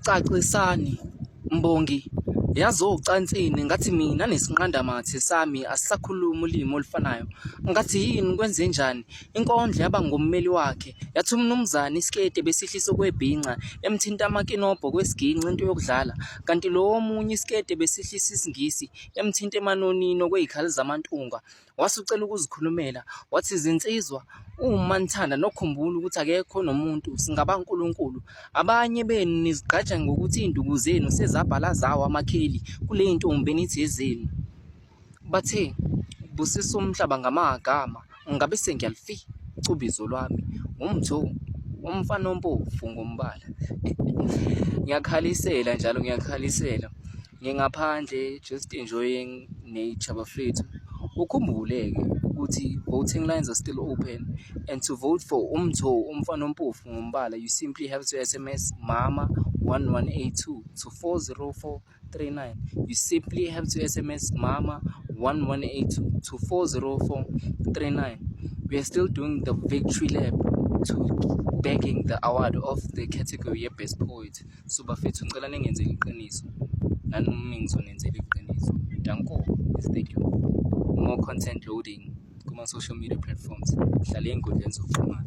Cacisani Mbongi, yazi ocansini ngathi mina nesinqandamathe sami asisakhulumi ulimi olufanayo. Ngathi yini kwenzenjani? Inkondlo yaba ngommeli wakhe. Yathi umnumzane isiketi besihlisa okwebhinca, emthinta amakinobho kwesiginci into yokudlala. Kanti lo omunye isiketi besihlisa isiNgisi, emthinta emanonini okwey'khali zamantungwa. Wase ucela ukuzikhulumela wathi, Zinsizwa, uma nithanda nokhumbula ukuthi akekho nomuntu, singabaNkulunkulu. Abanye benu nizigqaja ngokuthi iy'nduku zenu sezabhala zawo amakheli kule y'ntombi enithi ezenu. Bathe, Busisa umhlaba ngamagama, ngabe sengiyalifica ubizo lwami. Umtho, umfana ompofu ngombala. Ngiyakhalisela njalo ngiyakhalisela. Ngingaphandle just enjoying nature bafethu. Ukhumbule-ke ukuthi voting lines are still open and to vote for uMtho umfana ompofu ngombala you simply have to SMS mama 1182 to 40439. You simply have to SMS mama 1182 to 40439. We are still doing the victory lap to bagging the award of the category ye-best poet. So bafethu ngicela ningenzele iqiniso nami ngizonenzela iqiniso. Danko, thank you. More content loading kuma-social media platforms. Hlale ey'nkundleni zokuxhumana.